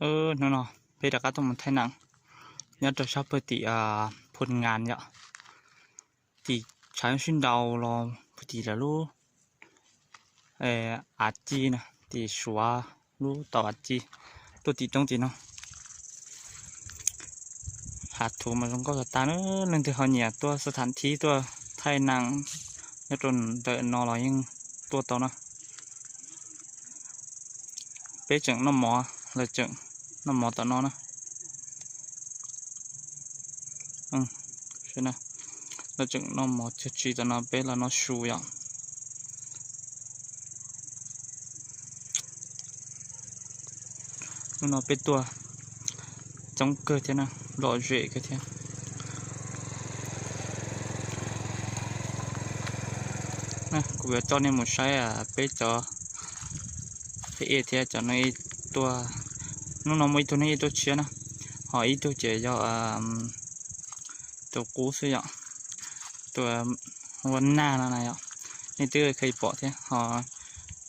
Hnub no peb rov qab tuaj mus thaij neem nyob rau sab pawg tim Phoo Ngas yom, tim tshav sib nraus los puag tim lawv lub av ci na, tim Suav lub tau av ci, tuaj tim roob tim no. Hav thuv mas zoo nkauj tas tas na, leej twg ho nyiam tuaj xab tham thib tuaj thaij neem nyob rau ntawm no los yeej tuaj tau na. Peb tseem noj mov, lawv tseem noj mov tom no na. Lawv tseem noj mov cog tsi tom no, peb los noj su yom. Hnub no peb tuaj coob kawg thiab na, lom zem kawg thiab. Kuv yuav coj nej mus saib peb cov phab ej thiab cov neeg ej tuaj. Hnub no muaj ib tug neeg ej tuaj tshiab na, ho ib tug ces yog tus qub xwb yom, tus ua nag no na yom, nej twb kheev pom thiab. Ho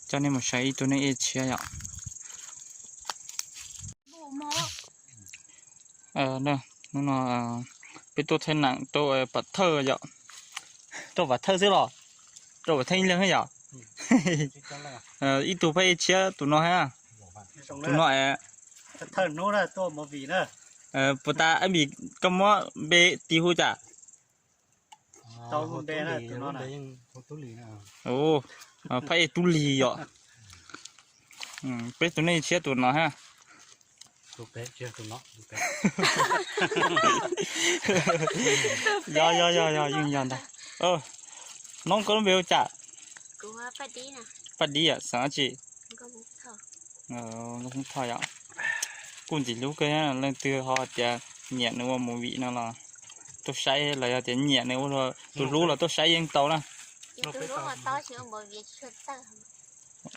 coj nej mus saib ib tug neeg ej tshiab yom. Hnub no peb tuaj thaij neem rau Pov Thawj yom. Rau Pov Thawj xwb los? Rau Pov Thawj ib leeg yom. Ib tug phab ej tshiab tus no ha. Tus no es puas tas ab mi, koj muab npe tis hu cas? Phab ej Tub Lig yom. Peb tus neeg tshiab tus no ha. Yog yog yog yog, yeej yog ntag. Noob, koj lub npe hu cas? Paj Dib, xeem dab tsi? Nkauj Hmoob Thoj yom. Kuj ntxim hlub kawg, leej twg ho tias nyiam nws ua movie no los tuaj saib, los yog tias nyiam nws ua tus hlub los tuaj saib yeej tau na.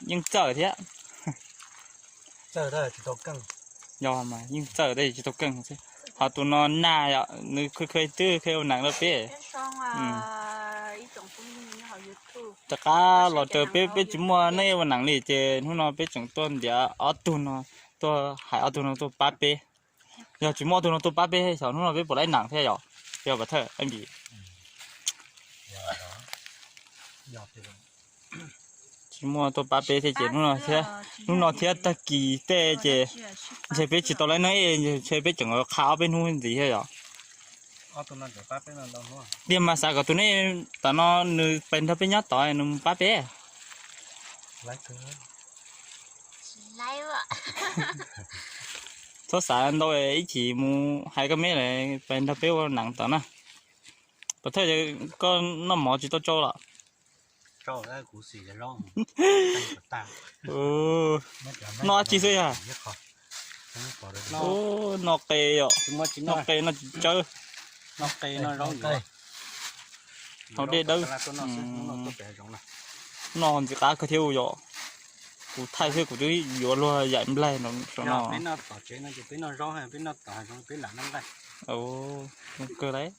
Yeej txawj thiab. Yog mas yeej txawj tab sis tsis tau keej xwb. Ho tus no nag yom, nws kheev twb kheev ua neem rau peb. Rov qab los raws peb, peb tsis muaj neeg ua neem li ces hnub no peb tseem tuaj ntiav ob tug no, tuaj hais ob tug no tuaj pab peb. Yog tsis muaj ob tug no tuaj pab peb xyov hnub no peb puas laib neem thiab yom, yog Pov Thawj ab mi. Tsis muaj tuaj pab peb thiab ces hnub no thiab, hnub no thiab tag kis tej ces ntshe peb tsis tau laib neeb, ntshe peb tseem qha ob peb hnub ntxiv thiab yom. Tiag mas xav kom tus neeg tom no nws pes nrog peb nyob tod nws mus pab peb. Txhob xav ntau, ib chim mus hais koj me lawm pes nrog peb ua neem tom na. Pov Thawj, koj noj mov tsis tau tsau los? Noj dab tsi xwb yog? Noj qe yom, noj qe noj tsis tsawb. Haus dej dawb. Noj ntxim qab kawg thiab yom. Kuv thaij xwb kuv twb yuav luag yaim nplaig no. Zoo kawg lauj.